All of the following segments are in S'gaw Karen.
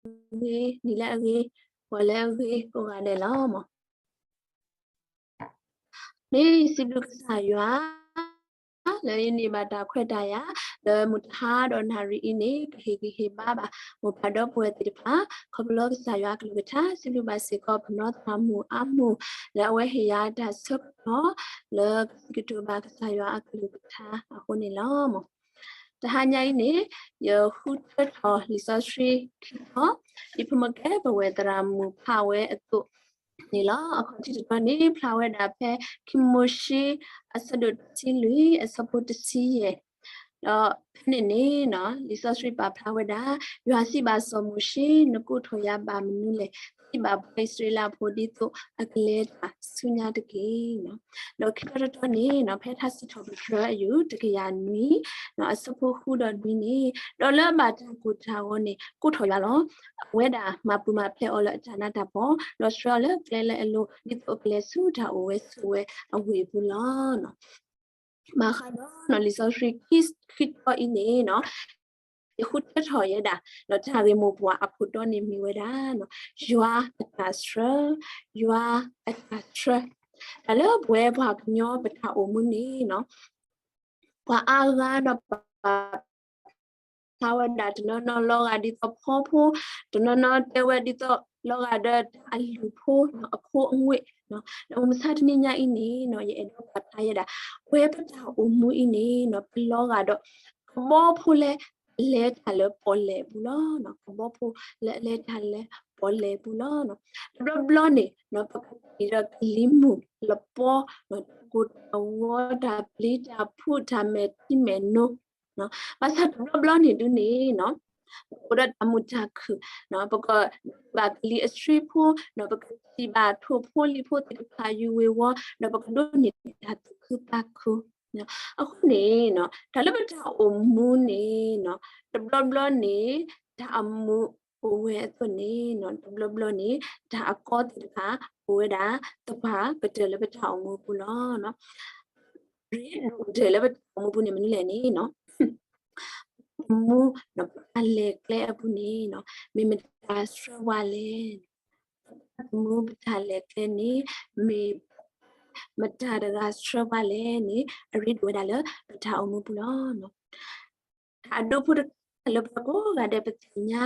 အဂ့ၤ, နံၤလၢအဂ့ၤ, ပှၤလၢအဂ့ၤကိးဂၤဒဲးလီၤမး. မ့ၢ်စံးဘျုးကစၢ်ယွၤ လၢယန့ၢ်ဘၣ်တၢ်ခွဲးတၢ်ယာ် လၢမုၢ်တဟါဒီးနၣ်ရံၣ်အံၤန့ၣ် ကဟ့ၣ်ဂံၢ်ဟ့ၣ်ဘါဘၣ် မိၢ်ပၢ်ဒီပုၢ်ဝဲၢ်သ့ၣ်တဖၣ် ခီဖျိကစၢ်ယွၤအကလုၢ်ကထါ စံးဘျုးဘၣ်စ့ၢ်ကီး ပနီၢ်သရၣ်မုၣ်အါမူး လၢအဝဲဟ့ၣ်ယၤတၢ်ဆၢကတီၢ် လၢကစံးကတိၤဘၣ်ကစၢ်ယွၤအကလုၢ်ကထါအဃိန့ၣ်လီၤ. တဟါညါအံၤန့ၣ် ယဃုထၢထီၣ်လံာ်စီဆှံခံတီၤ ဒ်ဖိမ့ၢ်ကဲပဝဲၢ်သရၣ်မုၣ်ဖးဝဲအသိးန့ၣ်လီၤ. အခီၣ်ထံးတတီၤန့ၣ် ဖျါဝဲဒၣ်ဖဲခံမိၤၡ့ အဆၢဒိၣ်တဆံလွံၢ် အဆၢဖိတဆံယဲၢ် ဒီးဖဲန့ၣ်န့ၣ် လံာ်စီဆှံပာ်ဖျါဝဲဒၣ် ယွၤစံးဘၣ်စီၤမိၤၡ့ နကိးထီၣ်ယၤဘၣ်မနုၤလဲၣ်, စံးဘၣ်ပှၤအံၣ်စရ့လးဖိဒ်သိးအကလဲၤတၢ်ဆူညါတက့ၢ်. ဒီးခံတီၤတတီၤန့ၣ် ဖဲထါစံးထီၣ်ပတြၢၤအယုၢ် တကယၤနွံ အဆၢဖိဃုဒီးနွံန့ၣ် ဒီးလၢအဘၣ်တၢ်ကိၢ်တၢ်ဂီၤန့ၣ် ကိးထီၣ်ယၤလီၤ. အဝဲဒၣ်မၤပူၤမၤဖျဲးအီၤလၢအတၢ်နးတၢ်ဖှီၣ် ဒီးဆှၢအီၤလၢကျဲလၢအလိၤ ဒ်သိးအကလဲၤဆူတၢ်အိၣ်ဝဲဆိးဝဲအဝ့ၢ်အပူၤလီၤ. ဘၣ်ဃးဒီး လံာ်စီဆှံခံတီၤအံၤန့ၣ် ယဃုထၢထီၣ်ယဲဒၣ် ဒီးတၢ်ဂ့ၢ်မိၢ်ပှၢ်အခိၣ်တီန့ၣ်မ့ၢ်ဝဲဒၣ် ယွၤအတၢ်ဆှၢ, ယွၤအတၢ်ဆှၢ, တၢ်လၢပဝဲပှၤကညီပတၢ်အိၣ်မူန့ၣ် ပှၤအါဂၤဒီးပာ်ဖျါဝဲဒၣ် တနီၤနီၤလီၤဂာ်ဒ်သိးဖီဖိ, တနီၤနီၤတဲဝဲဒ်သိးလီၤဂာ်ဒီးတၢ်အလုၢ်ဖိ အခိအငွေ့, ဒီးမုၢ်မဆါတနံၤညါအံၤန့ၣ် ယအဲၣ်ဒိးပာ်ဖျါယဲဒၣ် ပဝဲပတၢ်အိၣ်မူအံၤန့ၣ် ပလီၤဂာ်ဒီး ကဘီဖိလၢအလဲၤတၢ်လၢပီၣ်လဲၣ်အပူၤလီၤ. ကဘီဖိလၢအလဲၤတၢ်လၢပီၣ်လဲၣ်အပူၤလီၤ. တဘျီဘျီန့ၣ် ပကထံၣ်ဒီးကလံၤမုၢ်လပီ, တၢ်ကိၢ်တၢ်ဂီၤ တၢ်ပျံၤတၢ်ဖုး တၢ်မဲာ်ထံမဲာ်နိ, ဘၣ်ဆၣ်တဘျီဘျီန့ၣ်ဒုးန့ၣ် ပကအိၣ်ဒီးတၢ်မုာ်တၢ်ခုၣ်, ပကဘၣ်ကလံၤအဆှံဖိ, ဒီးပကထံၣ်ဘၣ်ထိၣ်ဖိလံၤဖိသ့ၣ်တဖၣ်ယူၤဝ့ၤဝီၤ, ဒီးပကဒိးန့ၢ်တၢ်သူၣ်ခုသးခု. အဃိန့ၣ် တၢ်လၢပတၢ်အိၣ်မူန့ၣ် တဘျီဘျီန့ၣ် တၢ်အမုာ်အိၣ်ဝဲအသိးန့ၣ် တဘျီဘျီန့ၣ် တၢ်အကီသ့ၣ်တဖၣ် အိၣ်ဝဲဒၣ်သပှၢ်ကတၢၢ်လၢပတၢ်အိၣ်မူအပူၤလီၤ. ရ့ဒိၣ်ကတၢၢ်လၢပတၢ်အိၣ်မူအပူၤန့ၣ်မနုၤလဲၣ်န့ၣ် ပမူ ပတၢ်လဲၤကျဲအပူၤန့ၣ် မ့ၢ်မတၤဆှၢပှၤလဲၣ်. ပမူပတၢ်လဲၤကျဲန့ၣ် မ့ၢ်မတၤတဂၤဆှၢပှၤလဲၣ်န့ၣ် အရ့ဒိၣ်ဝဲဒၣ်လၢပတၢ်အိၣ်မူပူၤလီၤ. တၢ်အဒိဖိတခါလၢပှၤကိးဂၤဒဲးပသ့ၣ်ညါ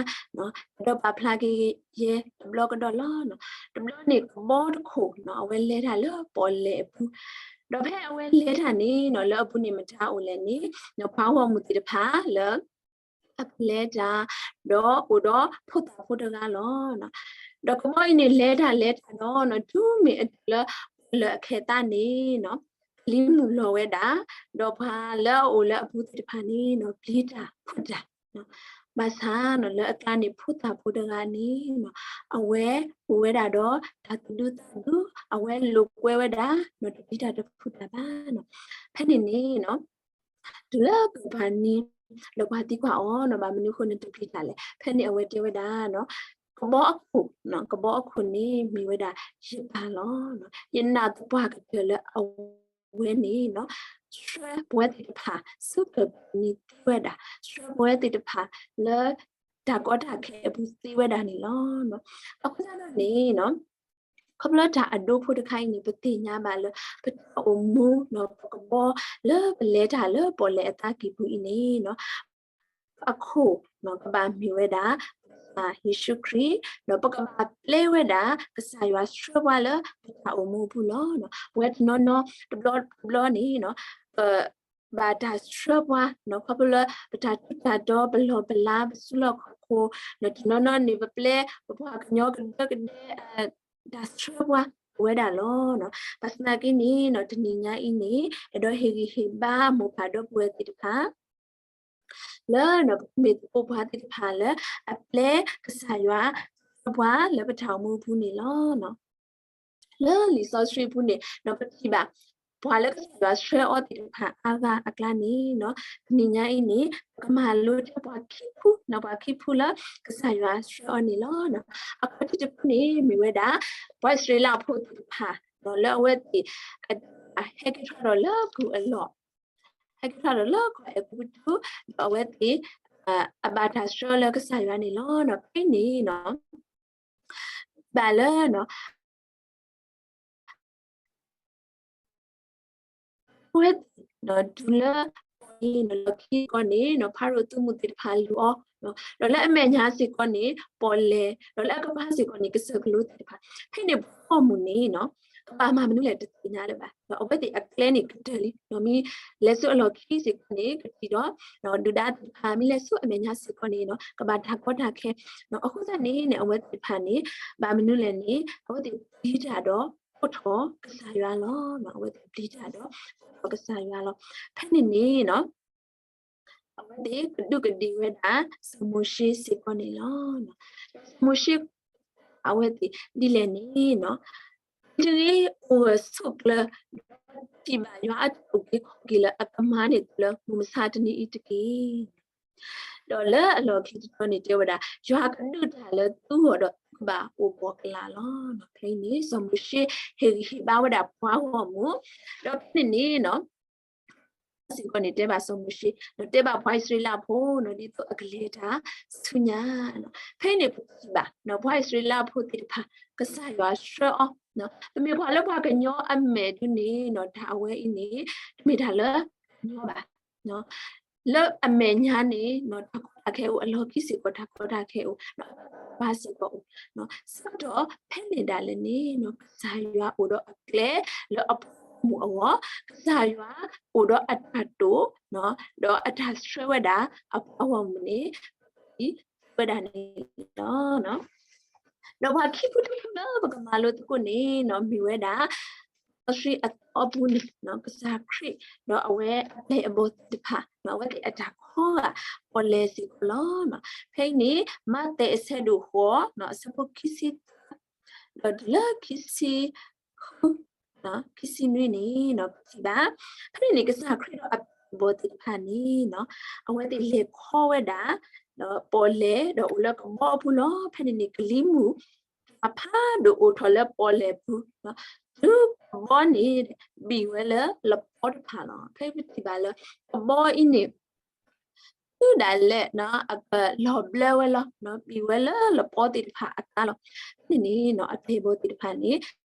ဒီးပာ်ဖျါက့ၤယဲတဘျီကဒီးလီၤ. တဘျီန့ၣ် ကဘီတခိၣ် အဝဲလဲၤတၢ်လၢပီၣ်လဲၣ်အပူၤ, ဒီးဖဲအဝဲလဲၤတၢ်န့ၣ် လၢအပူၤန့ၣ်မတၤအိၣ်လဲၣ်န့ၣ် ပှၤဂီၢ်မုၢ်သ့ၣ်တဖၣ်လၢ အကလဲၤတၢ် ဒီးအိၣ်ဒီးဖိသၣ်ဖိတဂၤလီၤ. ဒီးကဘီအံၤန့ၣ် လဲၤတၢ်လဲၤတၢ်ဒီး တုၤမ့ၢ်အတုၤလၢပီၣ်လဲၣ်အခၢၣ်သးန့ၣ် ကလံၤမုၢ်လီၤဝဲဒၣ်, ဒီးပှၤလၢအအိၣ်လၢအပူၤသ့ၣ်တဖၣ်န့ၣ် ပျံၤတၢ်ဖုးတၢ်, ဘၣ်ဆၣ်လၢအကျါန့ၣ် ဖိသၣ်ဖိတဂၤန့ၣ် အဝဲအိၣ်ဝဲဒၣ်ဒီးတၢ်သူၣ်ဒူသးဒူ, အဝဲလိာ်ကွဲဝဲဒၣ် တပျံၤတၢ်တဖုးတၢ်ဘၣ်. ဖဲန့ၣ်န့ၣ် တုၤလၢကပၤနံၤ ဒီးပှၤသံကွၢ်အီၤ ဘၣ်မနုၤအဃိနတပျံၤတၢ်လဲၣ်. ဖဲန့ၣ် အဝဲတဲဝဲဒၣ် ကဘီအခိၣ်, ကဘီအခိၣ်န့ၣ်မ့ၢ်ဝဲဒၣ်ယပၢ်လီၤ. ယနာ်သပှၢ်ကတၢၢ်လၢအဝဲန့ၣ် ဆှၢပဝဲသ့ၣ်တဖၣ် ဆူကပၤနံၤသ့ဝဲဒၣ်, ဆှၢပဝဲသ့ၣ်တဖၣ်လၢတၢ်ကီတၢ်ခဲအပူၤသ့ဝဲဒၣ်န့ၣ်လီၤ. အဃိသတးဒီးန့ၣ် ခီဖျိတၢ်အဒိဖိတခါအံၤန့ၣ် ပသ့ၣ်ညါဘၣ်လၢ ပတၢ်အိၣ်မူ ပကဘီလၢပလဲၤတၢ်လၢပီၣ်လဲၣ်အသးကံၢ်ပူၤအံၤန့ၣ် အခိၣ်ကဘၣ်မ့ၢ်ဝဲဒၣ် ကစၢ်ယ့ၣ်ၡူးခရံာ်, ဒီးပကဘၣ်ပျဲဝဲဒၣ် ကစၢ်ယွၤဆှၢပှၤလၢပတၢ်အိၣ်မူအပူၤလီၤ. ပဝဲတနီၤနီၤ တဘျီတဘျီန့ၣ် ပဘၣ်တၢ်ဆှၢပှၤ ခီဖျိလၢပတၢ်ထူးတၢ်တီၤ ပလီၢ်ပလၤ ပစုလီၢ်ခီၣ်ခိၣ်, ဒီးတနီၤနီၤန့ၣ် ပပျဲပပှၤကညီကဒဲကဒဲ တၢ်ဆှၢပှၤ ပဝဲဒၣ်လီၤ. ဘၣ်ဆၣ်သနာ်က့န့ၣ် တနံၤညါအံၤန့ၣ် အဲၣ်ဒိးဟ့ၣ်ဂံၢ်ဟ့ၣ်ဘါမိၢ်ပၢ်ဒီပုၢ်ဝဲၢ်သ့ၣ်တဖၣ် လၢပမ့ၢ်သကိးပှၤသ့ၣ်တဖၣ်လၢ အပျဲကစၢ်ယွၤဆှၢပှၤလၢပတၢ်အိၣ်မူအပူၤန့ၣ်လီၤ. လၢလံာ်စီဆှံအပူၤန့ၣ် ပထံၣ်ဘၣ် ပှၤလၢကစၢ်ယွၤဆှၢအီၤသ့ၣ်တဖၣ်အါဂၤအကျါန့ၣ် တနံၤညါအံၤန့ၣ် ပကမၤလိထဲပှၤခံဖု ပှၤခံဖုလၢကစၢ်ယွၤဆှၢအီၤန့ၣ်လီၤ. အခီၣ်ထံးတဖုန့ၣ် မ့ၢ်ဝဲဒၣ် ပှၤအံၣ်စရ့လးဖိသ့ၣ်တဖၣ် လၢအဝဲသ့ၣ် ဟဲက့ၤထီၣ်ဒီးလၢကုၢ်အလီၢ် ဟဲက့ၤထီၣ်ဒီးလၢကီၢ်အဲၤကူပတူး ဒီးအဝဲသ့ၣ် အဘၣ်တၢ်ဆှၢလၢကစၢ်ယွၤန့ၣ်လီၤ. ဖဲအံၤန့ၣ် ဘၣ်လၢ အဝဲသ့ၣ် တုၤလၢ လီၢ်ခံစ့ၢ်ကီးန့ၣ် ဖၤရိၤသုးမုၢ်သ့ၣ်တဖၣ်လူၤအီၤ, ဒီးလၢအမဲာ်ညါစ့ၢ်ကီးန့ၣ် ပီၣ်လဲၣ်, ဒီးလၢအကပၤစ့ၢ်ကီးန့ၣ် ကစၢၢ်ကလိသ့ၣ်တဖၣ်, ဖဲန့ၣ်ပှၤဂီၢ်မုၢ်န့ၣ် ကဘၣ်မၤမနုၤလဲၣ်တသ့ၣ်ညါလၢၤဘၣ်. ဒီးအဝဲသ့ၣ်အကျဲန့ၣ်ကတၢၢ်လံ, ဒီးမ့ၢ်လဲၤဆူအလီၢ်ခံစ့ၢ်ကီးန့ၣ် ကထံၣ်ဒီး ဒုၣ်ဒါသ့ၣ်တဖၣ် မ့ၢ်လဲၤဆူအမဲာ်ညါစ့ၢ်ကီးန့ၣ် ကဘၣ်တၢ်ကီတၢ်ခဲ, အဃိသတးန့ၣ်န့ၣ် အဝဲသ့ၣ်တဖၣ်န့ၣ် ဘၣ်မနုၤလဲၣ်န့ၣ် အဝဲသ့ၣ်ပျံၤတၢ်ဒီးအိးထီၣ်ကစၢ်ယွၤလီၤ. အဝဲသ့ၣ်ပျံၤတၢ်ဒီးအိးထီၣ်ကစၢ်ယွၤလီၤ. ဖဲန့ၣ်န့ၣ် အဝဲသ့ၣ်ကဒူးကဒ့ၣ်ဝဲဒၣ် စီၤမိၤၡ့စ့ၢ်ကီးန့ၣ်လီၤ. စီၤမိၤၡ့ အဝဲသ့ၣ်ဒ်လဲၣ်န့ၣ် တဂ့ၤ အိၣ်ဂၢၢ်ဆိးကျၢၤ ဒီးထံၣ်ဘၣ်ယွၤအတၢ်အုၣ်က့ၤခီၣ်က့ၤလၢအကမၤန့ၢ်သုလၢမုၢ်မဆါတနံၤအံၤတက့ၢ်. ဒီးလၢအလီၢ်ခံတတီၤန့ၣ်တဲဝဲဒၣ် ယွၤကဒုးတၢ်လၢသုဂီၢ်ဒီးသုကဘၣ်အိၣ်ဘှီၣ်ကလာ်လီၤ. ဖဲအံၤန့ၣ် စီၤမိၤၡ့ဟ့ၣ်ဂံၢ်ဟ့ၣ်ဘါဝဲဒၣ်ပှၤဂီၢ်မုၢ်, ဒီးဖဲန့ၣ်န့ၣ် စ့ၢ်ကီးန့ၣ်တဲဘၣ်စီၤမိၤၡ့ ဒီးတဲဘၣ်ပှၤအံၣ်စရ့လးဖိ ဒ်သိးအကလဲၤတၢ်ဆူညါ. ဖဲအံၤန့ၣ်ပထံၣ်ဘၣ် ပှၤအံၣ်စရ့လးဖိသ့ၣ်တဖၣ် ကစၢ်ယွၤဆှၢအီၤ, ပမ့ၢ်ကွၢ်လၢပှၤကညီအမဲာ်ဒ်န့ၣ် တၢ်အဝဲအံၤန့ၣ် တမ့ၢ်တၢ်လၢကညီဘၣ်. လၢအမဲာ်ညါန့ၣ် တၢ်ကီတၢ်ခဲအိၣ်, အလီၢ်ခံစ့ၢ်ကီး တၢ်ကီတၢ်ခဲအိၣ်, ပှၤစ့ၢ်ကီးအိၣ်, ဆၢကတီၢ်ဖဲန့ၣ်ဒၣ်လဲာ်န့ၣ် ကစၢ်ယွၤအိၣ်ဒီးအကျဲလၢအပှၤဂီၢ်မုၢ်အဂီၢ်, ကစၢ်ယွၤအိၣ်ဒီးအတၢ်တိာ်, ဒီးအတၢ်ဆှၢဝဲဒၣ်အပှၤဂီၢ်မုၢ်န့ၣ် ဝဲဒၣ်န့ၣ်လီၤ. ဒီးပှၤခံဖုတဖုလၢပကမၤလိသကိးန့ၣ် မ့ၢ်ဝဲဒၣ် စီဆှံအသီအပူၤန့ၣ် ကစၢ်ခရံာ် ဒီးအဝဲအပျဲၢ်အဘီၣ်သ့ၣ်တဖၣ် အဝဲသ့ၣ်အတၢ်ခီဂာ် ပီၣ်လဲၣ်စ့ၢ်ကီးလီၤ. ဖဲအံၤန့ၣ် မးသဲအဆၢဒိၣ်ဃိး အဆၢဖိခံဆံသၢ ဒီးတုၤလၢခံဆံ ခံဆံနွံန့ၣ် ပထံၣ်ဘၣ်, ဖဲန့ၣ်န့ၣ် ကစၢ်ခရံာ်ဒီးအပျဲၢ်အဘီၣ်သ့ၣ်တဖၣ်န့ၣ် အဝဲသ့ၣ်လဲၤခီဝဲဒၣ် ဒီးပီၣ်လဲၣ် ဒီးအိၣ်လၢကဘီအပူၤလီၤ. ဖဲန့ၣ်န့ၣ် ကလံၤမုၢ် အဖးဒိၣ်အိၣ်ထီၣ်လၢပီၣ်လဲၣ်ပူၤ, တုၤကဘီန့ၣ် ဘံၣ်ဝဲလၢလပီတဖၣ်လီၤ. ဖဲပထံၣ်ဘၣ်လၢ ကဘီအံၤန့ၣ် တုၤဒၣ်လဲာ် အကလီၤဘျၢဝဲလီၤ, ဘံၣ်ဝဲလၢလပီသ့ၣ်တဖၣ်အကျါလီၤ. ဖဲန့ၣ်န့ၣ် အပျဲၢ်အဘီၣ်သ့ၣ်တဖၣ်န့ၣ်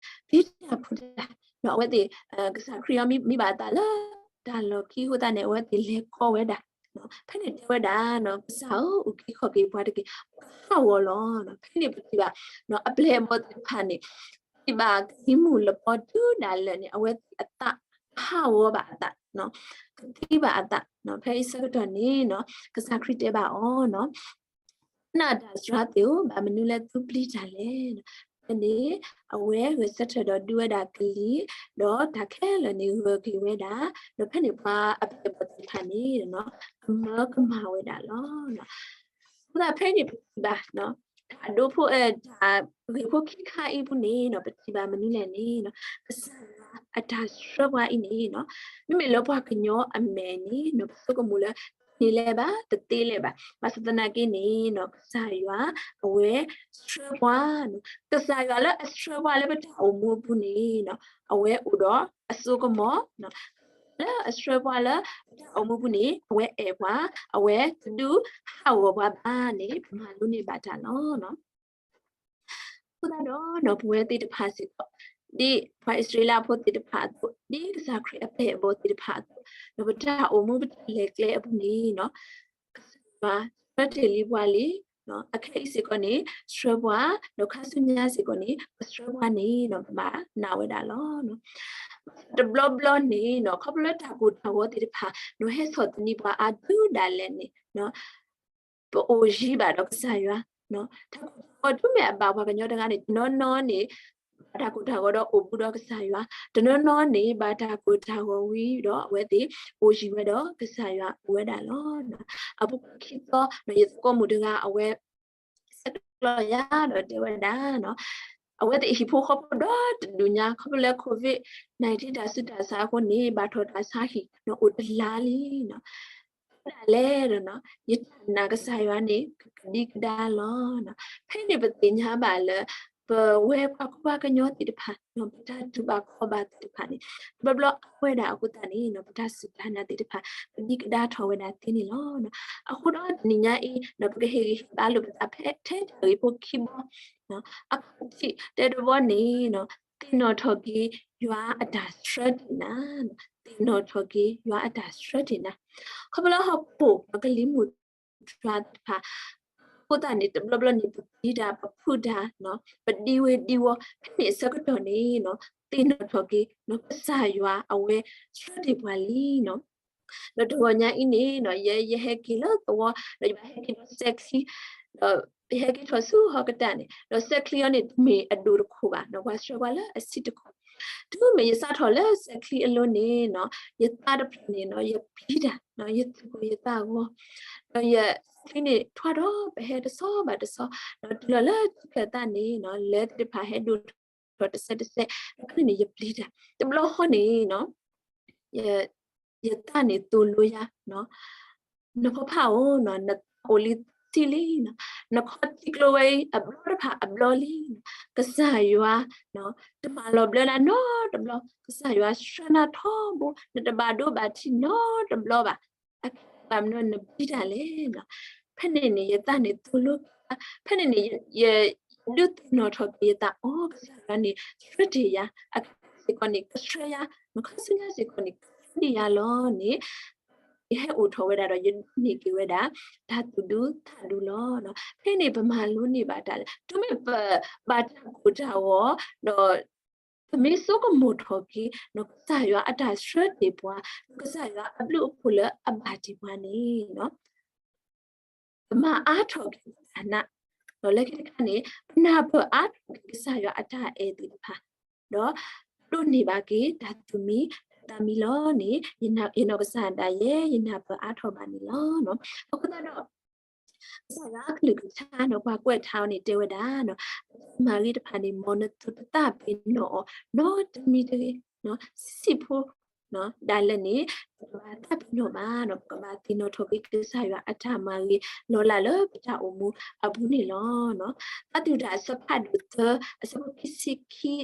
ပျံၤတၢ်ဖုးတၢ်, အဝဲသ့ၣ် ကစၢ်ခရံာ်အံၤမ့ၢ်ဘၣ်အသးလၢတၢ်လီၢ်ခံအဃိသတးန့ၣ် အဝဲသ့ၣ်လဲၤခီဝဲဒၣ်, ဖဲန့ၣ်တဲဝဲဒၣ် ကစၢ်ဧၢ အုၣ်က့ၤခီၣ်က့ၤပှၤတက့ၢ်, ပကဟးဂီၤလီၤ. ဖဲန့ၣ်ပထံၣ်ဘၣ် အပျဲၢ်အဘီၣ်သ့ၣ်တဖၣ်န့ၣ် ထံၣ်ဘၣ်ကလံၤမုၢ်လပီတုၤဒၣ်လဲာ်န့ၣ် အဝဲသ့ၣ်အသး ဟးဂီၤဘၣ်အသး, ကသံဘၣ်အသး, ဖဲအံၤဆၢကတီၢ်န့ၣ် ကစၢ်ခရံာ်တဲဘၣ်အီၤ, နတၢ်စှၤသ့ၣ်ဧၢ, ဘၣ်မနုၤလၢသုပျံၤတၢ်လဲၣ်. ဖဲန့ၣ် အဝဲဂဲၤဆၢထၢၣ်ဒီးဒုးဝဲဒၣ်ကလံၤ, ဒီးတၢ်ခဲလၢာ်န့ၣ် ဂၢၢ်က့ၤဝဲဒၣ်, ဒီးဖဲန့ၣ်ပှၤအပျဲၢ်အဘီၣ်သ့ၣ်တဖၣ်န့ၣ် ကမၢကမၣ်ဝဲဒၣ်လီၤ. အဃိသတးဖဲန့ၣ်ပထံၣ်ဘၣ် တၢ်ဒိဖိ တၢ်ဂ့ၢ်ဖိခံခါအံၤပူၤန့ၣ် ပထံၣ်ဘၣ်မနုၤလဲၣ်န့ၣ် ကစၢ်ယွၤအတၢ်ဆှၢပှၤအံၤန့ၣ် မ့မ့ၢ်လၢပှၤကညီအမဲာ်န့ၣ် ပဆိကမိၣ်လၢ တန့ၢ်လၢၤဘၣ် တသ့လၢၤဘၣ်. ဘၣ်ဆၣ်သနာ်က့န့ၣ် ကစၢ်ယွၤ အဝဲဆှၢပှၤ, ကစၢ်ယွၤလၢအဆှၢပှၤလၢပတၢ်အိၣ်မူအပူၤန့ၣ် အဝဲအိၣ်ဒီးအစိကမီၤ, လၢအဆှၢပှၤလၢပတၢ်အိၣ်မူအပူၤန့ၣ် အဝဲအဲၣ်ပှၤ, အဝဲတဒုးဟးဂီၤပှၤဘၣ်န့ၣ် ပမၤလိန့ၢ်ဘၣ်တၢ်လီၤ. အဃိသတးဒီး ပဝဲသ့ၣ်တဖၣ်စ့ၢ်ကီး ဒ်ပှၤအံၣ်စရ့လးဖိသ့ၣ်တဖၣ်အသိး, ဒ်ကစၢ်ခရံာ်အပျဲၢ်အဘီၣ်သ့ၣ်တဖၣ်အသိး, ဒီးပတၢ်အိၣ်မူပတၢ်လဲၤကျဲအပူၤန့ၣ် ကစၢ်ယွၤဆှၢတ့ၢ်လံပှၤလံ, အခဲအံၤစ့ၢ်ကီးန့ၣ် ဆှၢပှၤ, ဒီးခါဆူညါစ့ၢ်ကီးန့ၣ် ကဆှၢပှၤန့ၣ် ပဘၣ်နာ်ဝဲဒၣ်လီၤ. တဘျီဘျီန့ၣ် ခီဖျိလၢတၢ်ကိၢ်တၢ်ဂီၤသ့ၣ်တဖၣ် ဟဲဆီၣ်သနံးပှၤအါဒုးဒၣ်လဲာ်န့ၣ် ပအိၣ်ယံၤဘၣ်ဒီးကစၢ်ယွၤ, တၢ်ကိၢ်တၢ်ဂီၤတုၤမ့ၢ်အဘၣ်ပှၤကညီတဂၤန့ၣ် တနီၤနီၤန့ၣ် ဘၣ်တၢ်ကိၢ်တၢ်ဂီၤဒီးအိၣ်ဘူးဒီးကစၢ်ယွၤ, တနီၤနီၤန့ၣ် ဘၣ်တၢ်ကိၢ်တၢ်ဂီၤဝံၤဒီးအဝဲသ့ၣ် အိၣ်ယံၤဝဲဒီးကစၢ်ယွၤအိၣ်ဝဲဒၣ်လီၤ. အပူၤကွံာ်ခံသီ ယသကိးမုၣ်တဂၤ အဝဲ ဆဲးကျိးယၤဒီးတဲဝဲဒၣ် အဝဲသ့ၣ်ဟံၣ်ဖိဃီဖိဒီတဒူၣ်ညါ ခီဖျိလၢ COVID nineteen တၢ်ဆူးတၢ်ဆါအဃိန့ၣ် ဘၣ်ထီၣ်တၢ်ဆါဟံၣ် အိၣ်တလါလံ. ဒ်လဲၣ်ဒီး ယတၢ်နာ်ကစၢ်ယွၤန့ၣ် ကဒံကဒါလီၤ. ဖဲန့ၣ်ပသ့ၣ်ညါဘၣ်လၢ ပဝဲပှၤကူပှၤကညီသ့ၣ်တဖၣ် ပတၢ်တူၢ်ဘၣ်ခီၣ်ဘၣ်သ့ၣ်တဖၣ်န့ၣ် တဘျီဘျီအါဝဲဒၣ်အဃိသတးန့ၣ် ပတၢ်စူၢ်တၢ်နာ်သ့ၣ်တဖၣ် ပဒံးကဒါထီၣ်ဝဲဒၣ်သ့န့ၣ်လီၤ. အဃိဒီးတနံၤညါအံၤ ပကဟ့ၣ်ဂံၢ်ဟ့ၣ်ဘါလိာ်ပသးဖဲထဲတၢ်ဂ့ၢ်ဖိခံဘီ အခီၣ်ထံးတဲတဘီန့ၣ် သ့ၣ်နီၣ်ထီၣ်က့ၤယွၤအတၢ်ဆှၢတ့ၢ်နၤ, သ့ၣ်နီၣ်ထီၣ်က့ၤယွၤအတၢ်ဆှၢတ့ၢ်နၤ, ခီဖျိလၢဟီၣ်ခိၣ်ကလံၤမုၢ်တြၢသ့ၣ်တဖၣ် အဃိသတးန့ၣ် တဘျီဘျီန့ၣ် ပပျံၤတၢ် ပဖုးတၢ် ပဒံဝ့ၤဒံဝီၤ ဖဲန့ၣ်အဆၢကတီၢ်န့ၣ် သ့ၣ်နီၣ်ထီၣ်က့ၤ ကစၢ်ယွၤအဝဲဆှၢတ့ၢ်ပှၤလံ ဒီးတဂီၤညါအံၤန့ၣ် ယဲယဟဲက့ၤလၢသဝီ ဒီးယဘၣ်ဟဲက့ၤဒီးစဲးချံ, ဒီးယဟဲက့ၤထီၣ်ဆူဟီၣ်ကတၢၢ်န့ၣ် ဒီးစဲးချံအံၤန့ၣ် တမ့ၢ်အဒိၣ်တခိၣ်ဘၣ် ဒီးပှၤဆှၢပှၤလၢအဆံးတခိၣ်, တုၤမ့ၢ်ယစးထီၣ်လၢစဲးချံအလိၤန့ၣ် ယသးတဖျၢၣ်န့ၣ် ယပျံၤတၢ် ယသူၣ်ကိၢ်ယသးဂီၤ, ဒီးယစဲးချံန့ၣ် ထွါထီၣ်ပဟဲတဆီဘၣ်တဆီ, ဒီးတုၤလီၤလၢခံဖျၢၣ်သးန့ၣ် လၢသ့ၣ်တဖၣ်ဟဲဒိၣ်ထီၣ်တစဲးတစဲး, ဒီးဖဲန့ၣ်န့ၣ် ယပျံၤတၢ် တဘျီဃီန့ၣ် ယသးန့ၣ်သိၣ်လိယၤ, နဖိဖးဧၢ, နသးအိၣ်လံသံလံ, နခီၣ်ထံးကျိဝဲအံၤ အဘျီတဖၣ်အဘျီလံ, ကစၢ်ယွၤ တမၤလီၤဘျၢနၤနီတဘျီ, ကစၢ်ယွၤဆှၢနၤထီဘိ, နတဘၣ်ဒိဘၣ်ထံးနီတဘျီဘၣ်, အခဲဘၣ်မနုၤနပျံၤတၢ်လဲၣ်. ဖဲန့ၣ်န့ၣ် ယသးန့ၣ်သိၣ်လိက့ၤ, ဖဲန့ၣ်န့ၣ် ယဒုးသ့ၣ်နီၣ်ထီၣ်က့ၤယသး အိ ကစၢ်ယွၤန့ၣ် ဆှၢတ့ၢ်ယၤ, အခါစ့ၢ်ကီးန့ၣ် ကဆှၢယၤ, ခါဆူညါစ့ၢ်ကီးန့ၣ် ကဆှၢတ့ၢ်ယၤလီၤန့ၣ် ယဟဲအိၣ်ထီၣ်ဝဲဒၣ်ဒီး ယဒိးန့ၢ်က့ၤဝဲဒၣ် တၢ်သူၣ်ဒူသးဒူလီၤ. ဖဲန့ၣ်ပမၤလိန့ၢ်ဘၣ်တၢ်လဲၣ်, တုၤမ့ၢ်ပဘၣ်တၢ်ကိၢ်တၢ်ဂီၤ ဒီး ပမ့ၢ်ဆိကမိၣ်ထီၣ်က့ၤ ကစၢ်ယွၤအတၢ်ဆှၢတ့ၢ်ပှၤ, ကစၢ်ယွၤအဘျုးအဖှိၣ်လၢအဘၣ်တ့ၢ်ပှၤန့ၣ် ပမၤအါထီၣ်က့ၤပတၢ်နာ်, ဒီးလၢခံတခါန့ၣ် ပနၢ်ပၢၢ်အါထီၣ်က့ၤကစၢ်ယွၤအတၢ်အဲၣ်သ့ၣ်တဖၣ်, ဒီးဒိးန့ၢ်ဘၣ်က့ၤတၢ်သူၣ်မံတၢ်သးမံလီၤန့ၣ် ယနီၢ်ကစၢ်ဒၣ်ယဲ ယနၢ်ပၢၢ်အါထီၣ်ဘၣ်န့ၣ်လီၤ. အဃိသတးဒီး ကစၢ်ယွၤအကလုၢ်ကထါန့ၣ် ပှၤကွဲးထါအီၤန့ၣ်တဲဝဲဒၣ် မၤဂ့ၤတဖၣ်န့ၣ် မ်နသူၣ်တသးပ့ၤနီၣ်အီၤ နီတမံၤတဂ့ၤ, ဆံးဆံးဖိ ဒၣ်လဲာ်န့ၣ် ပကဘၣ်သးပ့ၤနီၣ်ဘၣ်, ပကဘၣ်သ့ၣ်နီၣ်ထီၣ်က့ၤကစၢ်ယွၤအတၢ်မၤဂ့ၤလီၤလၢပတၢ်အိၣ်မူအပူၤန့ၣ်လီၤ. သးတူၢ်တၢ်အဆၢဖးဒိၣ်သၢ အဆၢဖိခံဆံခံ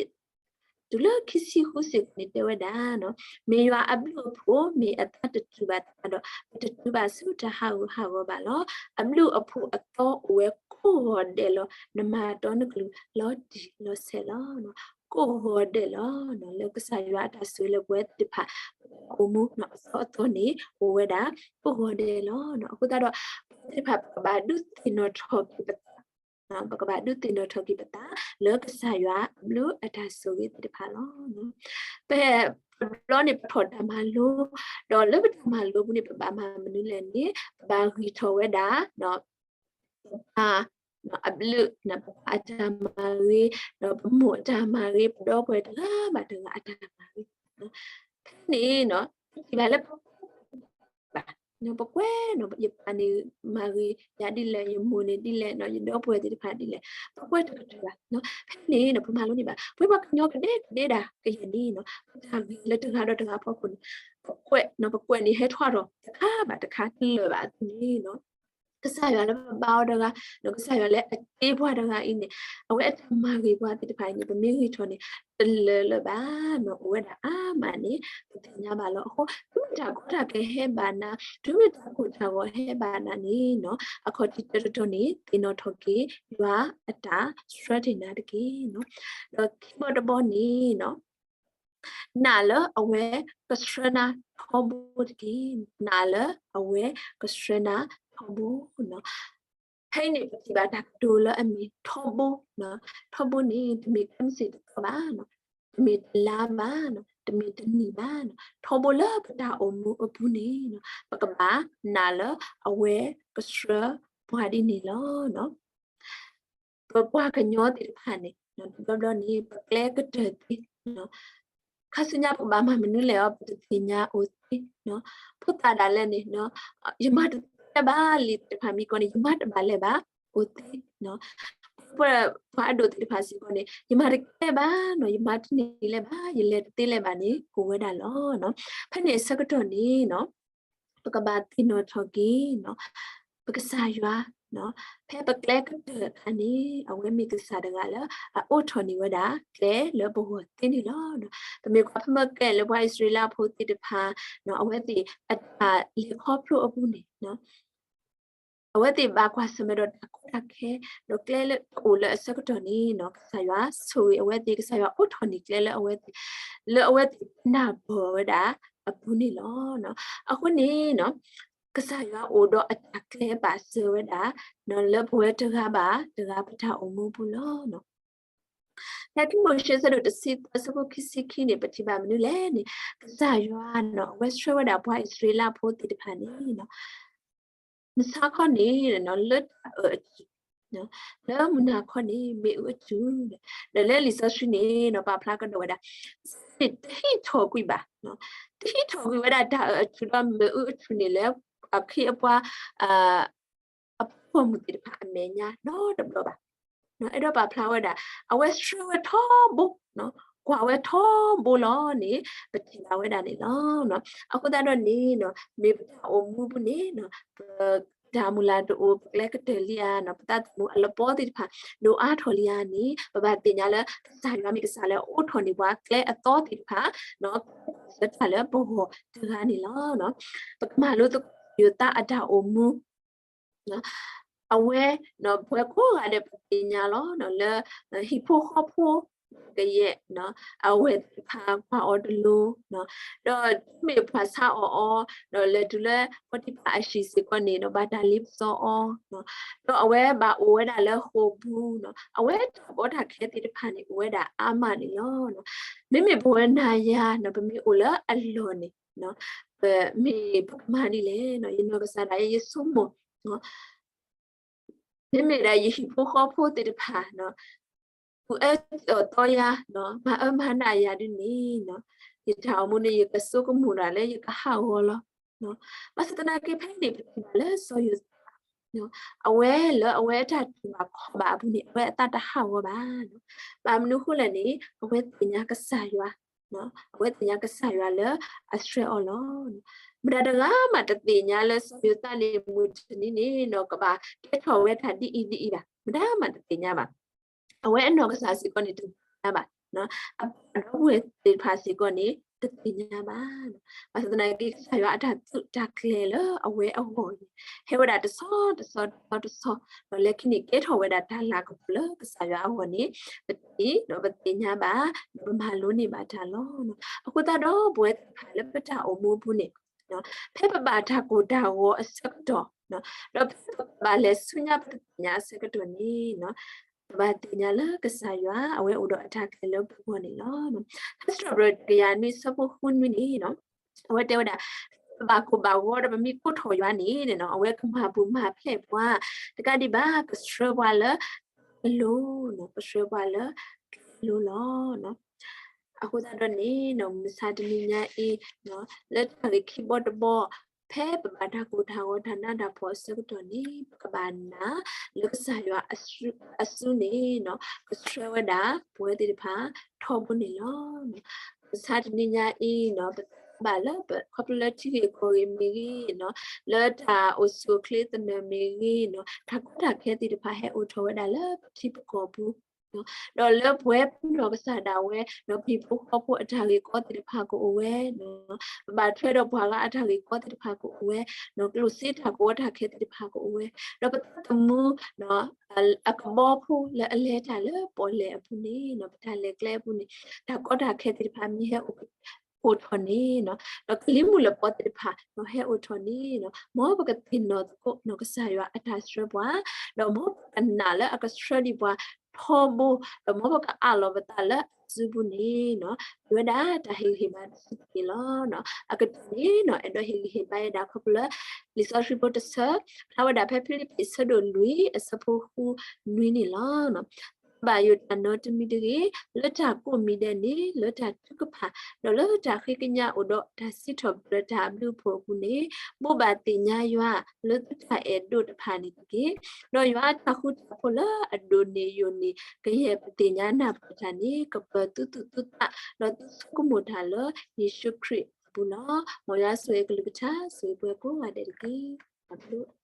တုၤလၢခံဆံဃုစ့ၢ်ကီးန့ၣ်တဲဝဲဒၣ်, မ့ၢ်ယွၤအဘျုးအဖှိၣ် မ့ၢ်အသးတတူၢ်ဘၣ်သးဒီး ပတတုၤဘၣ်ဆူတၢ်ဟးဂူာ်ဟးဂီၤဘၣ်လီၤ. အဘျုးအဖှိၣ်အသီအိၣ်ဝဲကိးဂီၤဒဲးလီၤ. နမၤတီနကလုၢ်လီၤတံၢ်လီၤဆဲးလီၤ. ကိးဂီၤဒဲးလီၤ. လၢကစၢ်ယွၤအတၢ်ဆိၣ်ဂ့ၤလၢပဝဲသ့ၣ်တဖၣ် ပအိၣ်မူအသီအသီန့ၣ် အိၣ်ဝဲဒၣ်ကိးဂီၤဒဲးလီၤ. အဃိသတးဒီး ပဝဲသ့ၣ်တဖၣ် ပကဘၣ်ဒုးသ့ၣ်နီၣ်ထီၣ်က့ၤပသး ပကဘၣ်ဒုးသ့ၣ်နီၣ်ထီၣ်က့ၤပသး လၢကစၢ်ယွၤအဘျုးအတၢ်ဆိၣ်ဂ့ၤသ့ၣ်တဖၣ်လီၤ. ပ ပဘျီန့ၣ် ပထီၣ်တၢ်မၤလိ, ဒီးလၢပတၢ်မၤလိပူၤန့ၣ် ပဘၣ်မၤမနုၤလဲၣ်န့ၣ် ပဘၣ်ဂံၢ်ထီၣ်ဝဲဒၣ် ပပၢ်အဘျုး, ပပၢ်အတၢ်မၤဂ့ၤ, ဒီးပမိၢ်အတၢ်မၤဂ့ၤ, ပဒီပုၢ်ဝဲၢ်တဂၤဘၣ်တဂၤအတၢ်မၤဂ့ၤ, ဖဲန့ၣ် ပထံၣ်ဘၣ်လၢပ ဘၣ်, ပကွဲး ယပၢ်န့ၣ်မၤဂ့ၤယၤဒ်လဲၣ်, ယမိၢ်န့ၣ်ဒ်လဲၣ်, ယဒီပုၢ်ဝဲၢ်သ့ၣ်တဖၣ်ဒ်လဲၣ်, ပကွဲးတကတၢၢ်ဘၣ်. ဖဲန့ၣ် ပမၤလိန့ၢ်ဘၣ် ပဝဲပှၤကညီကဒဲကဒဲဒၣ်ကယဲၢ်န့ၣ် ပတၢ်ဂ့ၤလၢတဂၤဒီးတဂၤအဖီခိၣ်န့ၣ် ပကွဲး ပကွဲးန့ၣ်ဟဲထီၣ်ဒီး တခါဘၣ်တခါ တလၢာ်ဘၣ်အသိးန့ၣ် ကစၢ်ယွၤလၢပဘါအီၤတဂၤ, ကစၢ်ယွၤလၢအတ့ပှၤတဂၤအံၤန့ၣ် အဝဲအတၢ်မၤဂ့ၤပှၤသ့ၣ်တဖၣ်အံၤန့ၣ် ပမ့ၢ်ဂံၢ်ထီၣ်န့ၣ် တလၢာ်လၢၤဘၣ်, အိၣ်ဝဲဒၣ်အါမးန့ၣ် ပသ့ၣ်ညါဘၣ်လီၤ. အဃိ တုၤမ့ၢ်တၢ်ကီတၢ်ခဲဟဲဘၣ်နၤ, တုၤမ့ၢ်တၢ်ကိၢ်တၢ်ဂီၤဟဲဘၣ်နၤန့ၣ် အခီၣ်ထံးတတီၤတတီၤန့ၣ် သ့ၣ်နီၣ်ထီၣ်က့ၤ ယွၤအတၢ်ဆှၢတ့ၢ်နၤတက့ၢ်. ဒီးခံဘီတဘီန့ၣ် နာ်လၢအဝဲကဆှၢနၤထီဘိတက့ၢ်. နာ်လၢအဝဲကဆှၢနၤထီဘိ. ဖဲအံၤန့ၣ် ပထံၣ်ဘၣ်တၢ်ကတိၤလၢအမ့ၢ်ထီဘိ, ထီဘိန့ၣ် တမ့ၢ်ခဲမုၢ်ဆ့ၣ်တသီဘၣ်, တမ့ၢ်တလါဘၣ်, တမ့ၢ်တနံၣ်ဘၣ်, ထီဘိလၢပတၢ်အိၣ်မူအပူၤန့ၣ် ပကဘၣ်နာ်လၢအဝဲကဆှၢပှၤဒ်န့ၣ်လီၤ. ပပှၤကညီသ့ၣ်တဖၣ်န့ၣ် တဘျီဘျီန့ၣ် ပကျဲကတၢၢ်သ့, ခါဆူညါပကဘၣ်မၤမနုၤလဲၣ်အီၤ ပတသ့ၣ်ညါအိၣ်သ့, ဖိသၣ်ဒၣ်လဲာ်န့ၣ် ယမၤတသ့ဘၣ်လံသ့ၣ်တဖၣ်မ့ၢ်ကီန့ၣ် ယမၤတဘၣ်လဲၣ်ဘၣ် အိၣ်သ့, ပပှၤအဒိၣ်သ့ၣ်တဖၣ်စ့ၢ်ကီးန့ၣ် ယမၤတကဲဘၣ်နီၤ, ယမၤတန့ၢ်လဲၣ်ဘၣ်, ယလဲၤတသ့လဲၣ်ဘၣ်န့ၣ် အိၣ်ဝဲဒၣ်လီၤ. ဖဲန့ၣ်အဆၢကတီၢ်န့ၣ် ပကဘၣ်သ့ၣ်နီၣ်ထီၣ်က့ၤ ပကစၢ်ယွၤ ဖဲပကျဲကတၢၢ်အခါန့ၣ် အဝဲမ့ၢ်ကစၢ်တဂၤလၢအအိးထီၣ်န့ၢ်ဝဲဒၣ်ကျဲလၢပဂီၢ်သ့န့ၣ်လီၤ. ပမ့ၢ်ကွၢ်ဖဲမ့ၢ်ကဲလၢပှၤအံၣ်စရ့လးဖိသ့ၣ်တဖၣ် အဝဲသ့ၣ်အတၢ်လဲၤခီဖျိအပူၤန့ၣ် အဝဲသ့ၣ်ဘၣ်ကွၢ်ဆၢၣ်မဲာ်ဒီးတၢ်ကီတၢ်ခဲ ဒီးကျဲလၢအအိၣ်လၢအဆၢကတီၢ်န့ၣ် ကစၢ်ယွၤဆိၣ်ဂ့ၤအဝဲသ့ၣ် ကစၢ်ယွၤအိးထီၣ်န့ၢ်ကျဲလၢအဝဲသ့ၣ် လၢအဝဲသ့ၣ်နၢ်ပၢၢ်ဝဲဒၣ်အပူၤန့ၣ်လီၤ. အဃိန့ၣ် ကစၢ်ယွၤအိၣ်ဒီးအတၢ်ကျဲဘၣ်စၢၤဝဲဒၣ် လၢပဝဲတဂၤဘၣ်တဂၤပတၢ်အိၣ်မူပူၤလီၤ. ဖဲခံမိၤၡ့ဆၢဒိၣ်တဆံသၢဆၢဖိခံဆံခံန့ၣ် ပထံၣ်ဘၣ်မနုၤလဲၣ်န့ၣ် ကစၢ်ယွၤနီၤ အဝဲဆှၢဝဲဒၣ်ပှၤအံၣ်စရ့လးဖိသ့ၣ်တဖၣ်န့ၣ် မုၢ်ဆါခီန့ၣ် လၢတၢ်အၢၣ်အစုၣ်, လၢမုၢ်နၤခီန့ၣ် မ့ၣ်အူအစုၣ်, ဒီးလၢလံာ်စီဆှံန့ၣ် ပာ်ဖျါကဒီးဝဲဒၣ် န့ၣ်တဟံးထီၣ်ကွံာ်ဘၣ်, တဟံးထီၣ်ကွံာ်ဝဲဒၣ်တၢ်အၢၣ်အစုၣ်ဒီးမ့ၣ်အူအစုၣ်န့ၣ်လၢ အခ့အပှၤ အဖိမုၣ်သ့ၣ်တဖၣ်အမဲာ်ညါနီတဘျီဘၣ်. အဲၣ်ဒိးပာ်ဖျါဝဲဒၣ် အဝဲဆှၢဝဲထီဘိ, ကွၢ်ဝဲထီဘိလီၤန့ၣ် ပထံၣ်ဘၣ်ဝဲဒၣ်န့ၣ်လီၤ. အဃိသတးဒီးန့ၣ် မ့ၢ်ပတၢ်အိၣ်မူပူၤန့ၣ် ပတၢ်မုၢ်လၢ်တအိၣ် ပကျဲကတၢၢ်လံဧါ, ပသးသမူအလပီသ့ၣ်တဖၣ် ဒိၣ်အါထီၣ်လံဧါန့ၣ် ပဘၣ်သ့ၣ်ညါလၢ ကစၢ်ယွၤမ့ၢ်ကစၢ်လၢအအိးထီၣ်န့ၢ်ပှၤကျဲအသီသ့ၣ်တဖၣ် ဆၢတၢ်လၢပဂီၢ်တဂၤန့ၣ်လီၤ. ပကမၤလိသကိးယိၤသးအတၢ်အိၣ်မူ အဝဲ ပဝဲကိးဂၤဒဲးပသ့ၣ်ညါလီၤ လၢ ဟံၣ်ဖိဃီဖိ ကယဲၢ် အဝဲသ့ၣ်တဖၣ်ကွၢ်အီၤတလိၤ ဒီးမ့ၢ်ပှၤဆါအီၣ်အီၤ ဒီးလဲၤတုၤလၢပီတံဖၢ်အဟံၣ်စ့ၢ်ကီးန့ၣ် ဒီးဘၣ်တၢ်လ့ပစီအီၤ ဒီးအဝဲဘၣ်အိၣ်ဝဲဒၣ်လၢဃိာ်ပူၤ အဝဲတၢ်ကီတၢ်ခဲသ့ၣ်တဖၣ်န့ၣ် အိၣ်ဝဲဒၣ်အါမးန့ၣ်လီၤ. မ့မ့ၢ်ပဝဲနၤယၤ ပမ့ၢ်အိၣ်လၢအလီၢ်န့ၣ် ပမ့ၢ်ပကမၤဒ်လဲၣ် ယနီၢ်ကစၢ်ဒၣ်ယဲ ယဆိကမိၣ် မ့မ့ၢ်ဒၣ်ယဟံၣ်ဖိဃီဖိသ့ၣ်တဖၣ် အူအၢအသီယၤ မၤအၢမၤနးယၤဒ်န့ၣ် ယတၢ်အိၣ်မူန့ၣ် ယကဆိကမိၣ်ဒၣ်လၢယကဟးဂီၤလီၤ. ဘၣ်ဆၣ်သနာ်က့ဖဲန့ၣ် ပထံၣ်ဘၣ်လၢစီၤယိၤသး အဝဲလၢအဝဲအတၢ်တူၢ်ဘၣ်ခီၣ်ဘၣ်အပူၤန့ၣ် အဝဲအသးတဟးဂီၤဘၣ်. ဘၣ်မနုၤအဃိလဲၣ်န့ၣ် အဝဲသ့ၣ်ညါကစၢ်ယွၤ အဝဲသ့ၣ်ညါကစၢ်ယွၤလၢအဆှၢအီၤလီၤ. မတၤတဂၤမးတသ့ၣ်ညါလၢစီၤယိၤသးန့ၣ် မုၢ်တနံၤန့ၣ် ကဘၣ်ကဲထီၣ်ဝဲတၢ်ဒ်အံၤဒ်အံၤဘၣ်, မတၤမးတသ့ၣ်ညါဘၣ်. အဝဲအနီၢ်ကစၢ်စ့ၢ်ကီးန့ၣ်တသ့ၣ်ညါဘၣ်, အပၢ်ဒီပုၢ်ဝဲၢ်သ့ၣ်တဖၣ်စ့ၢ်ကီးန့ၣ် တသ့ၣ်ညါဘၣ်. ဘၣ်ဆၣ်သနာ်က့ ကစၢ်ယွၤအတၢ်သုးတၢ်ကျဲၤလၢအဝဲအဂီၢ်န့ၣ် ဟဲဝဲဒၣ်တဆီတဆီတဆီတဆီ, ဒီးလၢခံန့ၣ် ကဲထီၣ်ဝဲဒၣ်တၢ်လၤကပီၤလၢကစၢ်ယွၤအဂီၢ်န့ၣ် ပထံၣ်ဒီးပသ့ၣ်ညါဘၣ်, ဒီးပမၤလိန့ၢ်ဘၣ်တၢ်လီၤ. အဃိသတးဒီး ပဝဲသ့ၣ်တဖၣ်လၢပတၢ်အိၣ်မူအပူၤန့ၣ် ဖဲပဘၣ်တၢ်ကိၢ်တၢ်ဂီၤအဆၢကတီၢ်, ဒီးဖဲပဘၣ်လဲၤဆူညါပတသ့ၣ်ညါအဆၢကတီၢ်န့ၣ် ပဘၣ်သ့ၣ်ညါလၢကစၢ်ယွၤ အဝဲအိၣ်ဒီးအတၢ်ကျဲၤလၢပဂီၢ်န့ၣ်လီၤ. ထါစံးထီၣ်ပတြၢၤတကယၤနွံဆၢဖိဃုနွံန့ၣ် အဝဲတဲဝဲဒၣ် ပဘၣ်ကိၢ်ဘၣ်ဂီၤဒီးပမ့ၢ်ကိးထီၣ်ယွၤန့ၣ် အဝဲကမၤပူၤမၤဖျဲးပှၤ, တကးဒံးဘၣ် ကဆှၢပှၤလၢ အလိၤ, ကဆှၢပှၤလၢအလိၤလီၤ. အဃိသတးဒီးန့ၣ် မုၢ်မဆါတနံၤညါအံၤ လၢတၢ်ဂ့ၢ်ခံဘီတဘီ ဖဲပဘၣ်တၢ်ကိၢ်တၢ်ဂီၤတၢ်နးတၢ်ဖှီၣ်အဆၢကတီၢ်န့ၣ် ပကဘၣ်နာ်လၢကစၢ်ယွၤအစုန့ၣ် ကဆှၢဝဲဒၣ်ပဝဲသ့ၣ်တဖၣ်ထီဘိန့ၣ်လီၤ. မုၢ်မဆါတနံၤညါအံၤ ပသးဘၣ်လၢ ခီဖျိလၢထံဂ့ၢ်ကီၢ်ဂ့ၢ်မ့ၢ်ဂ့ၤ လၢတၢ်အိၣ်ဆူၣ်အိၣ်ချ့သနၢၣ်မ့ၢ်ဂ့ၤ တၢ်ကီတၢ်ခဲသ့ၣ်တဖၣ်ဟဲအိၣ်ထီၣ်ဝဲဒၣ်လၢပထံပကီၢ်ပူၤ ဒီးလၢပဝဲပနီၢ်ကစၢ်ဒၣ်ဝဲ ဒီးပဟံၣ်ဖိဃီဖိအတၢ်ဂ့ၢ်ကီသ့ၣ်တဖၣ်ကအိၣ်ဝဲ, ပဘၣ်ထွဲဒီးပှၤဂၤအတၢ်ဂ့ၢ်ကီသ့ၣ်တဖၣ်ကအိၣ်ဝဲ, ကျိၣ်စ့တၢ်ကဝီၤတၢ်ခဲသ့ၣ်တဖၣ်ကအိၣ်ဝဲ, ဒီးပသးသမူ အကဘီဖိလၢအလဲၤတၢ်လၢပီၣ်လဲၣ်အပူၤန့ၣ် ပတၢ်လဲၤကျဲအပူၤန့ၣ် တၢ်ကီတၢ်ခဲသ့ၣ်တဖၣ်မ့ၢ်ဟဲအိၣ် အိၣ်ထီၣ်န့ၣ် ဒီးကလံၤမုၢ်လၢပီသ့ၣ်တဖၣ် ဟဲအိၣ်ထီၣ်န့ၣ် မ်ပကသ့ၣ်နီၣ်သကိး ကစၢ်ယွၤအတၢ်ဆှၢပှၤ, ဒီးမ်ပကနာ်လၢအကဆှၢဒံးပှၤထီဘိ, ဒီးမ်ပကအးလီၤပသးလၢအစုပူၤန့ၣ် မ့ၢ်ဝဲဒၣ်တၢ်ဟ့ၣ်ဂံၢ်ဟ့ၣ်ဘါတဆံတက့ၢ်လီၤ. အကတၢၢ်န့ၣ် အဲၣ်ဒိးဟ့ၣ်ဂံၢ်ဟ့ၣ်ဘါဝဲဒၣ်ခီဖျိလၢ လံာ်စီဆှံဖိတဆၢ ဖျါဝဲဒၣ်ဖဲဖံလံးပံးဆၢဒိၣ်လွံၢ်အဆၢဖိဃုနွံန့ၣ်လီၤ. ဘၣ်ယိၣ်တၢ်နီတမံၤတဂ့ၤ, လၢတၢ်ကိးမံၤဒဲးန့ၣ် လၢတၢ်ထုကဖၣ်, ဒီးလၢတၢ်ဃ့ကညးအိၣ်ဒီးတၢ်စံးထီၣ်ပတြၢၤတၢ်ဘျုးဖှိၣ်အပူၤန့ၣ် ဘိးဘၣ်သ့ၣ်ညါယွၤ လၢသုတၢ်အဲၣ်ဒိးတဖၣ်န့ၣ်တက့ၢ်. ဒီးယွၤအတၢ်ဃူတၢ်ဖိးလၢအဒိၣ်န့ၢ်ယိာ်န့ၢ် ကယဲၢ်ပသ့ၣ်ညါနၢ်ပၢၢ်တၢ်န့ၣ် ကပၢၤသုသူၣ်သုသး ဒီးသုဆိကမိၣ်တၢ်လၢယ့ၣ်ၡူးခရံာ်အပူၤလီၤ. မ်ယွၤဆိၣ်ဂ့ၤကလုၢ်ကထါ ဆိၣ်ဂ့ၤပှၤကိးဂၤဒဲးတက့ၢ်. တၢ်ဘျုး